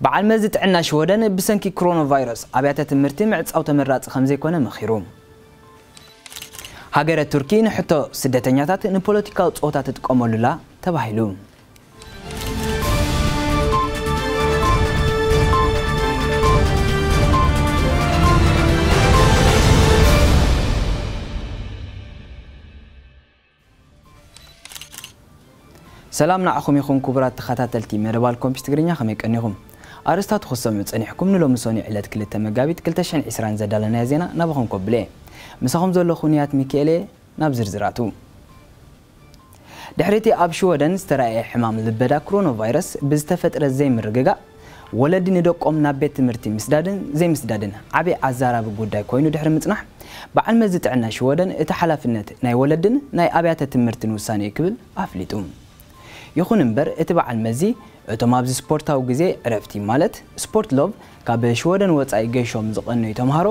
በዓል መዚ ጥዕና ሽወደን ብሰንኪ ኮሮና ቫይረስ ኣብያተ ትምህርቲ ምዕጻው ተመራጺ ከም ዘይኮነ መኺሩ። ሃገረ ቱርኪ ንሕቶ ስደተኛታት ንፖለቲካዊ ጸወታ ትጥቀመሉላ ተባሂሉ። ሰላም ንዓኹም ይኹን ክቡራት ተኸታተልቲ መደብ ኣልኮምፒስ ትግርኛ፣ ከመይ ቀኒኹም? ኣርእስታት ክሰምዑ ጸኒሕኩም። ንሎሚ ሰኑይ ዕለት ክልተ መጋቢት ክልተ ሽሕን ዕስራን ዘዳለናዮ ዜና ናባኹም ከብለ። ምሳኹም ዘለኹ ንያት ሚካኤል እየ። ናብ ዝርዝራቱ። ድሕሪቲ ኣብ ሽወደን ዝተራእየ ሕማም ልበዳ ኮሮና ቫይረስ ብዝተፈጥረ ዘይምርግጋእ፣ ወለዲ ንደቆም ናብ ቤት ትምህርቲ ምስዳድን ዘይምስዳድን ዓቢ ኣዛራቢ ጉዳይ ኮይኑ ድሕሪ ምጽናሕ፣ በዓል መዚ ጥዕና ሽወደን እቲ ሓላፍነት ናይ ወለድን ናይ ኣብያተ ትምህርትን ውሳኔ እዩ ክብል ኣፍሊጡ። ይኹን እምበር፣ እቲ በዓል መዚ እቶም ኣብዚ ስፖርታዊ ግዜ ዕረፍቲ ማለት ስፖርት ሎቭ ካብ ሽወደን ወጻኢ ገይሾም ዝቐነዩ ተምሃሮ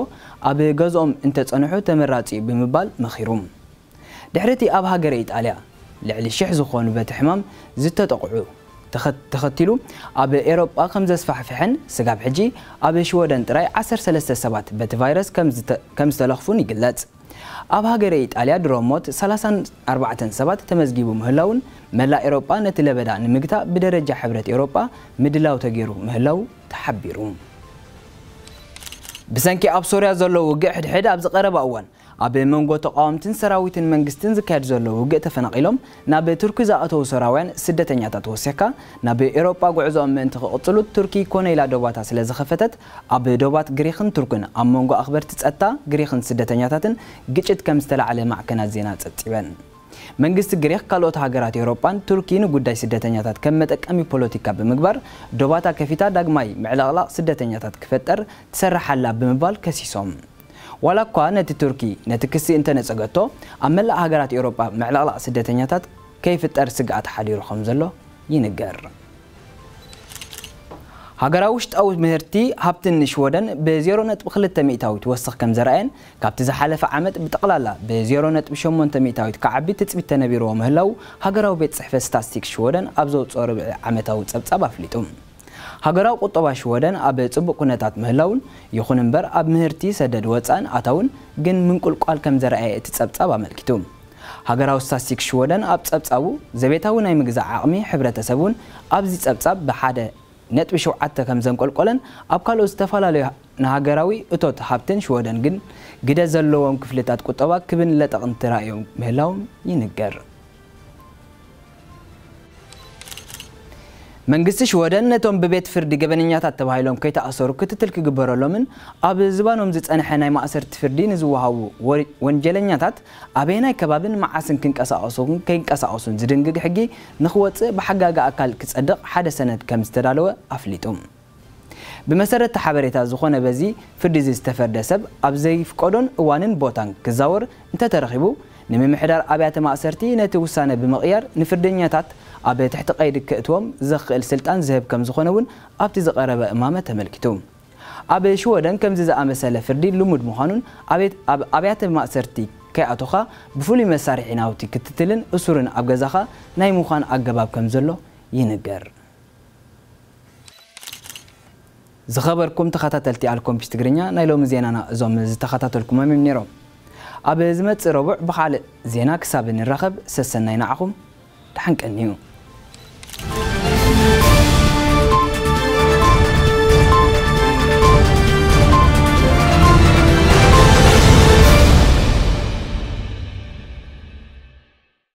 ኣብ ገዝኦም እንተጸንሑ ተመራጺ እዩ ብምባል መኺሩ። ድሕሪቲ ኣብ ሃገረ ኢጣልያ ልዕሊ ሽሕ ዝኾኑ በቲ ሕማም ዝተጠቕዑ ተኸ-፣ ተኸቲሉ ኣብ ኤሮጳ ከም ዘስፋሕፍሐን ስጋብ ሕጂ ኣብ ሽወደን ጥራይ ዓሰርተ ሰለስተ ሰባት በቲ ቫይረስ ከም ዝተ-፣ ከም ዝተለኽፉን ይግለጽ። ኣብ ሃገረ ኢጣልያ ድሮ ሞት ሰላሳን ኣርባዕተን ሰባት ተመዝጊቡ ምህላውን መላእ ኤሮጳ ነቲ ለበዳ ንምግታእ ብደረጃ ሕብረት ኤሮጳ ምድላው ተገይሩ ምህላው ተሓቢሩ። ብሰንኪ ኣብ ሶርያ ዘሎ ውግእ ሕድሕድ ኣብ ዝቐረበ እዋን ኣብ መንጎ ተቃወምትን ሰራዊትን መንግስትን ዝካየድ ዘሎ ውግእ ተፈናቒሎም ናብ ቱርኪ ዝኣተዉ ሶርያውያን ስደተኛታት ወሲኽካ ናብ ኤሮጳ ጉዕዞኦም ምእንቲ ክቕጽሉ ቱርኪ ኮነ ኢላ ዶባታ ስለ ዝኸፈተት ኣብ ዶባት ግሪኽን ቱርክን ኣብ መንጎ ኣኽበርቲ ጸጥታ ግሪኽን ስደተኛታትን ግጭት ከም ዝተላዕለ ማዕከናት ዜና ጸብጺበን። መንግስቲ ግሪኽ ካልኦት ሃገራት ኤውሮጳን ቱርኪ ንጉዳይ ስደተኛታት ከም መጠቀሚ ፖለቲካ ብምግባር ዶባታ ከፊታ ዳግማይ ምዕልቕላቕ ስደተኛታት ክፈጠር ትሰርሕ ኣላ ብምባል ከሲሶም። ዋላ እኳ ነቲ ቱርኪ ነቲ ክሲ እንተነጸገቶ፣ ኣብ መላእ ሃገራት ኤውሮጳ ምዕልቕላቕ ስደተኛታት ከይፍጠር ስግኣት ሓዲሩ ከም ዘሎ ይንገር። ሃገራዊ ውሽጣዊ ምህርቲ ሃብቲ ንሽወደን ብዜሮ ነጥቢ ክልተ ሚእታዊት ወስኽ ከም ዘርኣየን ካብቲ ዝሓለፈ ዓመት ብጠቕላላ ብዜሮ ነጥቢ ሸሞንተ ሚእታዊት ክዓቢ ትጽቢት ተነቢርዎ ምህላው ሃገራዊ ቤት ጽሕፈት ስታትስቲክስ ሽወደን ኣብ ዘውጽኦ ርብዒ ዓመታዊ ጸብጻብ ኣፍሊጡ። ሃገራዊ ቁጠባ ሽወደን ኣብ ጽቡቕ ኩነታት ምህላውን፣ ይኹን እምበር ኣብ ምህርቲ ሰደድ ወጻእን ኣታውን ግን ምንቁልቋል ከም ዘርኣየ እቲ ጸብጻብ ኣመልኪቱ። ሃገራዊ ስታትስቲክስ ሽወደን ኣብ ጸብጻቡ ዘቤታዊ ናይ ምግዛእ ዓቕሚ ሕብረተሰብ እውን ኣብዚ ጸብጻብ ብሓደ ነጥቢ ሸውዓተ ከም ዘንቆልቆለን ኣብ ካልኦት ዝተፈላለዩ ንሃገራዊ እቶት ሃብትን ሽወደን ግን ግደ ዘለዎም ክፍልታት ቁጠባ ክብን ለጠቕን ተራእዮም ምህላዎም ይንገር። መንግስቲ ሽወደን ነቶም ብቤት ፍርዲ ገበነኛታት ተባሂሎም ከይተኣሰሩ ክትትል ክግበረሎምን ኣብ ዝባኖም ዝጸንሐ ናይ ማእሰርቲ ፍርዲ ንዝወሃቡ ወ-፣ ወንጀለኛታት ኣበየናይ ከባብን መዓስን ክንቀሳቐሱን ከይንቀሳቐሱን ዝድንግግ ሕጊ ንኽወጽእ ብሓጋጊ ኣካል ክጸድቕ ሓደ ሰነድ ከም ዝተዳለወ ኣፍሊጡ። ብመሰረት እቲ ሓበሬታ፣ ዝኾነ በዚ ፍርዲ እዚ ዝተፈርደ ሰብ ኣብ ዘይፍቀዶን እዋንን ቦታን ክዛወር እንተተረኺቡ፣ ንምምሕዳር ኣብያተ ማእሰርቲ ነቲ ውሳነ ብምቕያር ንፍርደኛታት ኣብ ትሕቲ ቀይዲ ከእትዎም ዘኽእል ስልጣን ዝህብ ከም ዝኾነ እውን ኣብቲ ዝቐረበ እማመ ተመልኪቱ። ኣብ ሽወደን ከምዚ ዝኣመሰለ ፍርዲ ልሙድ ምዃኑን፣ ኣብ፣ ኣብ ኣብያተ ማእሰርቲ ከይኣቶኻ ብፍሉይ መሳርሒ ናውቲ ክትትልን እሱርን ኣብ ገዛኻ ናይ ምዃን ኣገባብ ከም ዘሎ ይንገር። ዝኸበርኩም ተኸታተልቲ ኣልኮምፒስ ትግርኛ፣ ናይ ሎሚ ዜናና እዞም ዝተኸታተልኩሞም እዮም ነይሮም። ኣብ ዝመጽእ ረቡዕ ብኻልእ ዜና ክሳብ ንራኸብ፣ ሰሰናይ ንዓኹም፣ ደሓን ቀንዩ።